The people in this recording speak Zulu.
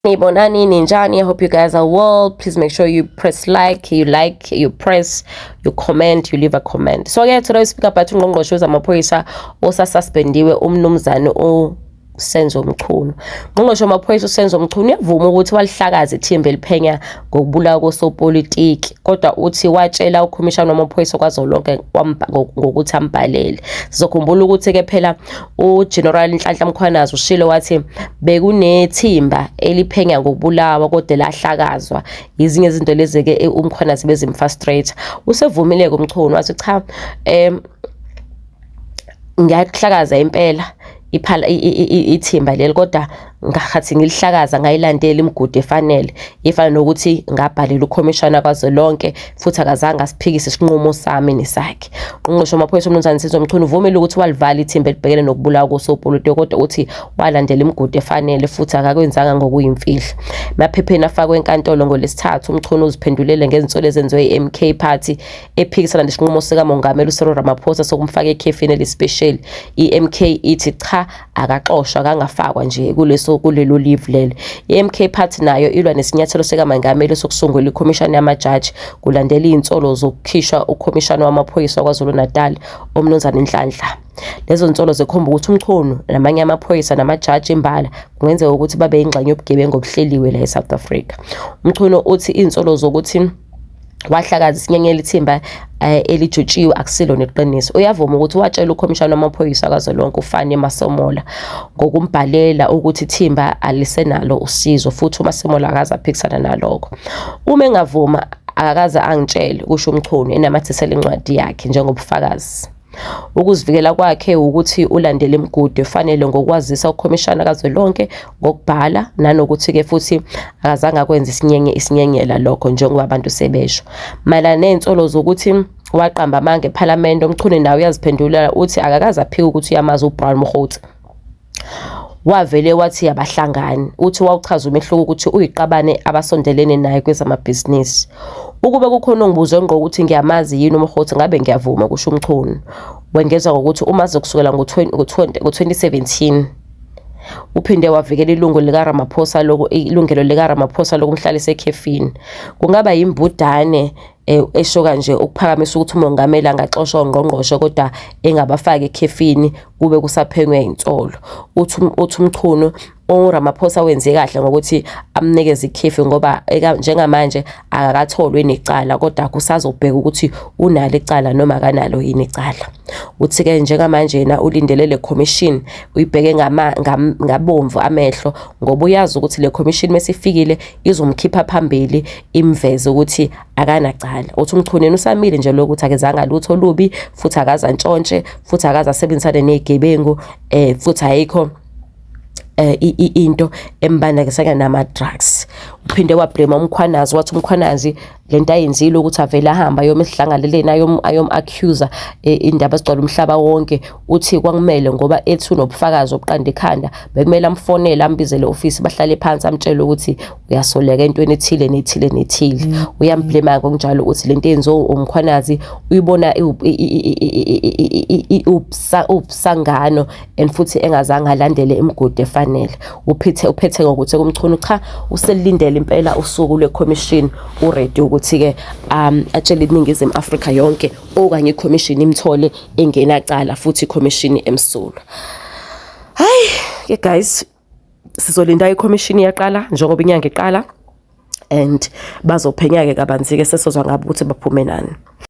Sanibonani, ninjani? I hope you guys are well. Please make sure you press like, you like, you press, you comment, you leave a comment. So yeah, today we speak about ungqongqoshe wezamaphoyisa osasuspendiwe umnumzane uSenzo Mchunu. Ungqongqoshe wamaphoyisa uSenzo Mchunu uyavuma ukuthi walihlakaza ithimba eliphenya ngokubulawa kosopolitiki, kodwa uthi watshela ukhomishana wamaphoyisa kazwelonke ngokuthi ambhalele. Sizokhumbula ukuthi-ke phela uGeneral Nhlanhla Mkhwanazi ushilo wathi bekunethimba eliphenya ngokubulawa kodwa lahlakazwa. Ezinye izinto lezi-ke uMkhwanazi bezimfrustrate. Usevumile-ke uMchunu wathi cha, ngiyakuhlakaza impela iphala ithimba leli, kodwa ngathi ngilihlakaza ngayilandela imigudu efanele ifana nokuthi ngabhalela ukhomishana kazwelonke futhi akazange asiphikise isinqumo sami nesakhe. Ungqongqoshe wamaphoyisa uMnumzane Senzo Mchunu uvumile ukuthi walivala ithimba elibhekene nokubulawa kosopolitiki, kodwa uthi walandela imigudu efanele futhi akakwenzanga ngokuyimfihlo. Emaphepheni afakwe enkantolo ngoLwesithathu, uMchunu uziphendulele ngezinsolo ezenziwe i-MK Party ephikisana nesinqumo sikaMongameli uCyril Ramaphosa sokumfaka ekhefini elisipesheli. I-MK ithi cha, akaxoshwa, akangafakwa nje kuleso kulelo leave lelo. I-MK Party nayo ilwa nesinyathelo sikaMengameli sokusungula ikhomishana yamajaji kulandela iy'nsolo zokukhishwa ukhomishana wamaphoyisa KwaZulu-Natal uMnumzane Nhlanhla. Lezo nsolo zikhomba ukuthi uMchunu namanye amaphoyisa namajaji imbala kungenzeka ukuthi babe yingxenye yobugebengu obuhleliwe la e-South Africa. UMchunu uthi iy'nsolo zokuthi wahlakaza isinyenyela ithimba elijutshiwe akusilo neqiniso. Uyavuma ukuthi watshela ukhomishana wamaphoyisa kazwelonke uFani Masemola ngokumbhalela ukuthi ithimba alisenalo usizo, futhi uMasemola akaze aphikisana nalokho. Uma engavuma akakaze angitshele, kusho uMchunu enamathisela incwadi yakhe njengobufakazi. Ukuzivikela kwakhe ukuthi ulandele imigudu efanele ngokwazisa ukhomishana kazwelonke ngokubhala, nanokuthi-ke futhi akazange akwenze isinyenye isinyenyela lokho njengoba abantu sebesho. Mayelana ney'nsolo zokuthi waqamba amanga ephalamende, uMchunu nawe uyaziphendulela, uthi akakaze aphike ukuthi uyamazi uBrown Mogotsi. Wavele wathi abahlangani, uthi wawuchaza umehluko ukuthi uyiqabane abasondelene naye kwezamabhizinisi. Ukube kukhona ongibuze ngqo ukuthi ngiyamazi yini uMogotsi, ngabe ngiyavuma, kusho uMchunu. Wengeza ngokuthi umazi kusukela ngo-2017. Uphinde wavikela ilungu likaRamaphosa ilungelo likaRamaphosa lokumhlalisa ekhefini. Kungaba yimbudane esho kanje ukuphakamisa ukuthi umongameli angaxoshwa ongqongqoshe kodwa engabafaki ekhefini kube kusaphenywa insolo. Uthi uMchunu uRamaphosa wenze kahle ngokuthi amnikeze ikhefu ngoba njengamanje akakatholwe necala, kodwa kusazobheka ukuthi unalo icala noma akanalo yini icala. Uthi-ke njengamanje yena ulindele le commission, uyibheke ngabomvu amehlo ngoba uyazi ukuthi le commission mesifikile izomkhipha phambili imveze ukuthi akanacala. Uthi uMchunu yena usamile nje lokuthi akezanga lutho olubi futhi akaze antshontshe futhi akaze asebenzisane ney'gebengu, futhi ayikho into embandakanyisana nama-drugs. Uphinde wablame uMkhwanazi, wathi uMkhwanazi lento ayenzile ukuthi avele ahambe ayoma esidlangaleleni ayom-accuser indaba ezigcwala umhlaba wonke. Uthi kwakumele ngoba ethi unobufakazi obuqanda ikhanda, bekumele amfonele ambizele e-ofisi bahlale phansi amtshele ukuthi uyasoleka entweni ethile nethile nethile. Uyamblame ngokunjalo ukuthi lento eyenziwe uMkhwanazi uyibona ubusangano and futhi engazange alandele imigudu efanele. Uphethe ngokuthi kuMchunu cha, uselindele impela usuku lwe-commission, uready ukuthi-ke atshele iNingizimu Afrika yonke okanye i-commission imthole engenacala futhi i-commission emsulwa. Hayi ke guys, sizolinda i-commission iyaqala njengoba inyanga iqala and bazophenya-ke kabanzi-ke, sesozwa ngabo ukuthi baphume nani.